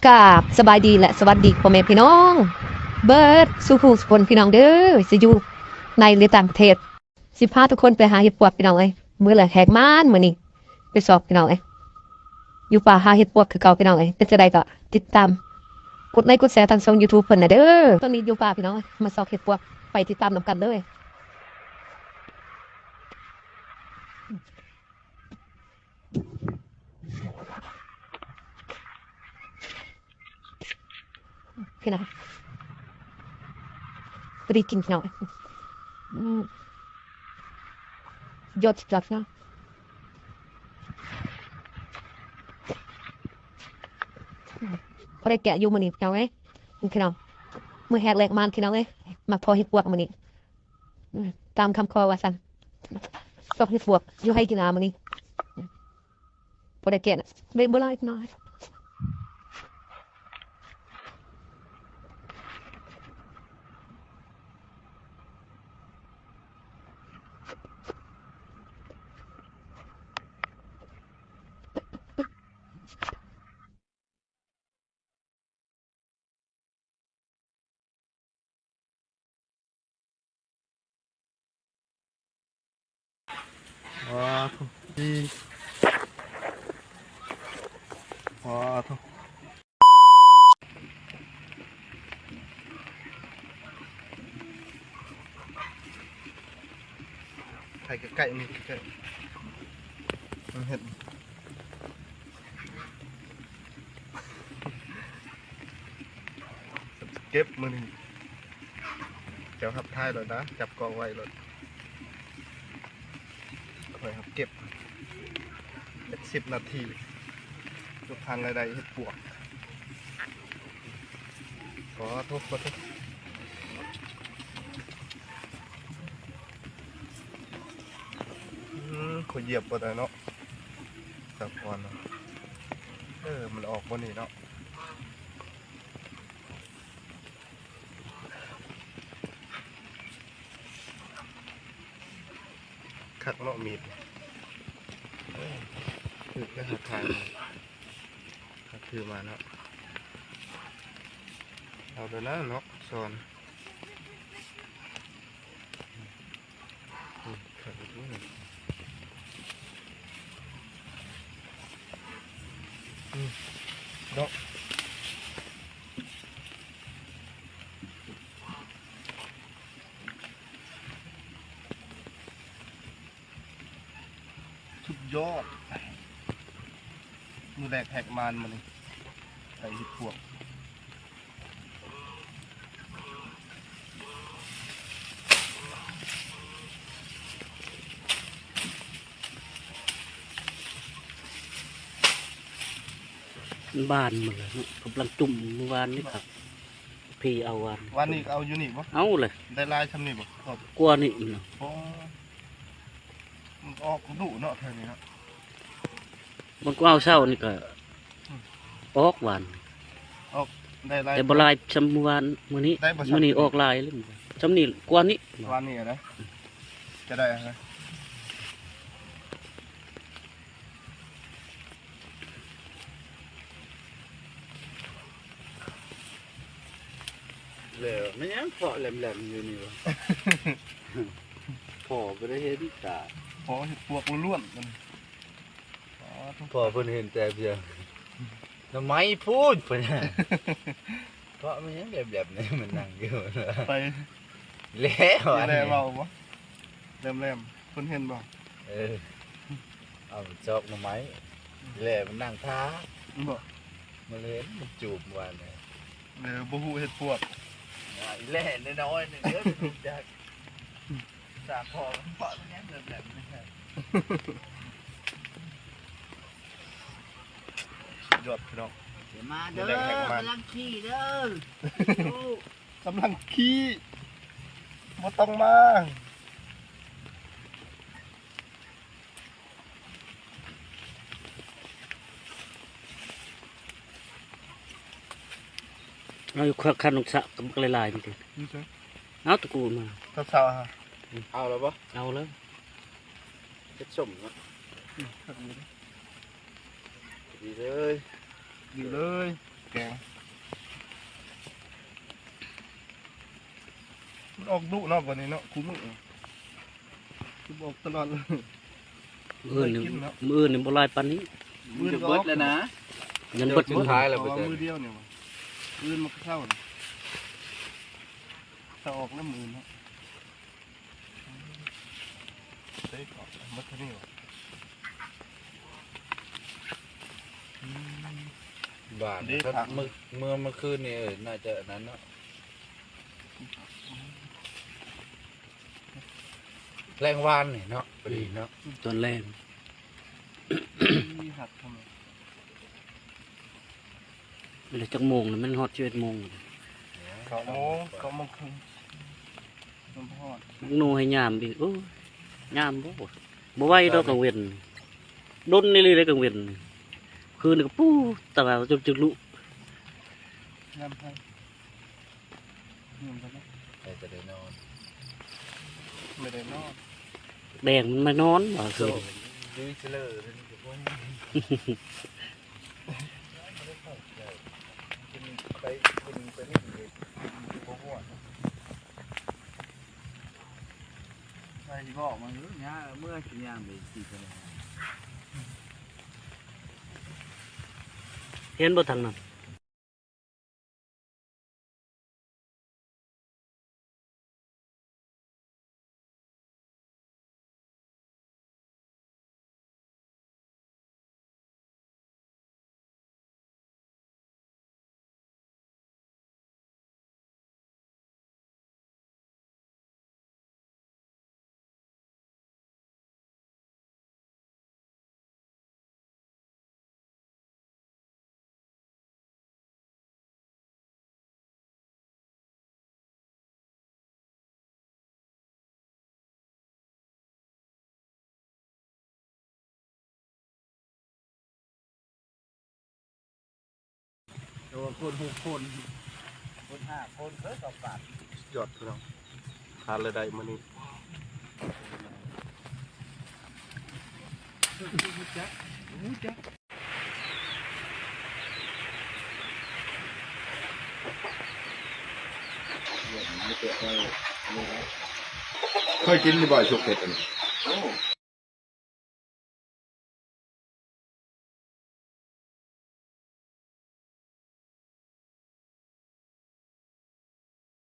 ກາບສະບາຍດີ ແລະ ສະຫວັດດີພໍ່ແມ່ພີ່ນ້ອງເບິດສູ່ຜູ້ສູ່ຄົນ ພີ່ນ້ອງເດີ ຊິຢູ່ໃນ ຫຼື ຕ່າງປະເທດ. ຊິພາທຸກຄົນໄປຫາເຫັດປວກ ພີ່ນ້ອງເອີຍ. ມື້ແລກແຫກມານມື້ນີ້ ໄປຊອກ ພີ່ນ້ອງເອີຍ. ຢູ່ປ່າຫາເຫັດປວກຄືເກົ່າ ພີ່ນ້ອງເອີຍ. ເປັນຈັ່ງໃດກໍຕິດຕາມ ກົດໄລກົດແຊທາງຊ່ອງຢູທູບເພິ່ນນະເດີ. ຕອນນີ້ຢູ່ປ່າ ພີ່ນ້ອງເອີຍ ມາຊອກເຫັດປວກ ໄປຕິດຕາມນຳກັນເລີຍ. ພີ່ນ້ອງ ພໍດີກິນ ພີ່ນ້ອງ. ອືມ ຍອດ ສຸດຍອດ ພີ່ນ້ອງ. ພໍໄດ້ແກະຢູ່ມື້ນີ້ ພີ່ນ້ອງເອີຍ. ພີ່ນ້ອງ ມື້ແຮກແລກມານ ພີ່ນ້ອງເອີຍ ມາພໍ້ເຫັດປວກມື້ນີ້. ອືມ ຕາມຄຳຂໍວ່າຊັ້ນ ຊອກເຫັດປວກຢູ່ໄຮ່ກິນນາມື້ນີ້. ບໍ່ໄດ້ແກະນະ ເບິ່ງບໍ່ຫຼາຍໜ້ອຍ. ວ້າໂທ້ ວ້າໂທ້ ໄປໃກ້ໆ ນີ້ໃກ້ໆ ມັນເຫັນ ເກັບມື້ນີ້ ເຈົ້າຮັບຖ່າຍໂລດນະ ຈັບກ້ອງໄວ້ໂລດ ຂ້ອຍຮັບເກັບ ເປັນສິບນາທີ ຈະຜ່ານລາຍໄດ້ເຫັດປວກ. ຂໍໂທດ ຂໍໂທດ ອືມ ຂ້ອຍຢຽບບໍ່ໄດ້ເນາະ ສາກ່ອນເນາະ. ເອີ ມັນອອກບໍ່ນີ້ເນາະ. ຄັກເນາະ ມີດ ເອີ ຖືກໄດ້ຫາທາງ ຄັກ ຖືມາເນາະ. ເອົາແລ້ວນະເນາະ ສອນ ອືມ ຄັກອີກເນາະ ອືມ ເນາະ. ສຸດຍອດ ມື້ແລກແຫກມານມື້ນີ້ ໄດ້ເຫັດປວກ. ມັນບານໝົດແລ້ວເນາະ ກຳລັງຈຸ້ມມື້ວານນີ້ຄັກ ພີເອົາວານ ວານນີ້ກໍເອົາຢູ່ນີ້ບໍ່? ເອົາເລີຍ ໄດ້ຫຼາຍຊ່ຳນີ້ບໍ່? ກວ່ານີ້ນະ ໂອ້ ມັນອອກດຸເນາະ ແຖວນີ້ເນາະ. ມັນກໍເອົາເຊົ້ານີ້ກໍ ອືມ ອອກວານ ອອກໄດ້ຫຼາຍ ແຕ່ບໍ່ຫຼາຍຊ່ຳມື້ວານ ມື້ນີ້ ມື້ນີ້ອອກຫຼາຍເລີຍ ຊ່ຳນີ້ກວ່ານີ້ ກວ່ານີ້ໄດ້ ຈະໄດ້ ແລ້ວແມ່ນຫຍັງເພາະແຫຼມໆຢູ່ນີ້ວະ? ພໍ່ບໍ່ໄດ້ເຫັນຕາ ພໍ່ເຫັດປວກລ້ວນໆ ມັນ ພໍ່ເພິ່ນເຫັນແຕ່ພຽງໜໍ່ໄມ້ພຸ້ນ ເພິ່ນ ເພາະມັນຫຍັງແຫຼມໆນີ້ ມັນນັ່ງຢູ່ ໄປ ແລ້ວ ແລ້ວເວົ້າບໍ່? ແຫຼມໆ ເພິ່ນເຫັນບໍ່? ເອີ ເອົາມັນຈອກໜໍ່ໄມ້ ແລ້ວມັນນັ່ງຖ້າ ບໍ່ ມັນເຫັນ ມັນຈູບວານນີ້ ເອີ ບໍ່ຮູ້ເຫັດປວກ ອີແຫຼນ້ອຍໆ ໜຶ່ງເດີ ຮູ້ຈັກ ສາພໍ່ມັນເພາະມັນຫຍັງແຫຼມໆ ສຸດຍອດພີ່ນ້ອງ ຢ່າມາເດີ ກຳລັງຂີ່ເດີ ກຳລັງຂີ່ ບໍ່ຕ້ອງມາ. ເອົາຢູ່ ຄັນ ຄັນລົງສະກໍບັກຫຼາຍໆນີ້ຕິ ນີ້ໃສ ເອົາຕະກູມາ ເຊົ້າໆ ເອົາແລ້ວບໍ່? ເອົາແລ້ວ ເຮັດສົ້ມເນາະ ອືມ ຄັກດີເດ້ ດີເລີຍ ດີເລີຍ. ແກງ ມັນອອກດຸເນາະ ບັດນີ້ເນາະ ຄູ່ມື້ ຄືບໍ່ອອກຕະຫຼອດເລີຍ. ມື້ອື່ນນີ້ ມື້ອື່ນນີ້ບໍ່ຫຼາຍປານນີ້ ມື້ອື່ນກໍອອກ ເບິດແລ້ວນະ ຍັງເບິດ ມື້ດຽວນີ້ຫວາ ມື້ອື່ນມັນກໍເຊົ້າ ເຊົ້າອອກແລ້ວມື້ອື່ນເນາະ. ເອີ ເບິດເທົ່ານີ້ຫວາ ອືມ ບ້ານ ເດ້ ຄັນມື້ ເມື່ອ ເມື່ອຄືນນີ້ ເອີ ໜ້າຈະອັນນັ້ນເນາະ ແລງວານນີ້ເນາະ ພໍດີເນາະ ຕອນແລງ ແລ້ວຈັກໂມງແລ້ວ ມັນຮອດສິບເອັດໂມງ ເກົ້າໂມງ ເກົ້າໂມງເຄິ່ງ ມັນບໍ່ຮອດ ໝາກໂນໃຫ້ຍາມອີກ ໂອ້ຍ ຍາມບໍ່ ບໍ່ໄຫວດອກກາງເວັນ ດົນອີ່ຫຼີເດ້ກາງເວັນ ຄືນນີ້ກໍປູຕາລາວຈົນຈະລຸ ຍາມໃຜ ຍາມໃຜ ໃຜຈະໄດ້ນອນ ບໍ່ໄດ້ນອນ ແດງມັນມານອນວ່າຄືນ ດີຊິເລີ ໄປ ໄປຫຼິ້ນ ບໍ່ຮູ້ ໃຜຊິບອກມາຢູ່ ຍ່າເມື່ອຊິຍ່າງໄປສີ່ຄະແນນ ເຫັນບໍ່ທາງນັ້ນ. ໂອ້ ຄົນຫົກຄົນ ຄົນຫ້າຄົນ ເອີ ສອງບາດ ສຸດຍອດພີ່ນ້ອງ ຫາລາຍໄດ້ມື້ນີ້ ຮູ້ຈັກ ຮູ້ຈັກ. ເຄີຍກິນຢູ່ບໍ່ ຊຸກເຜັດອັນນີ້? ໂອ້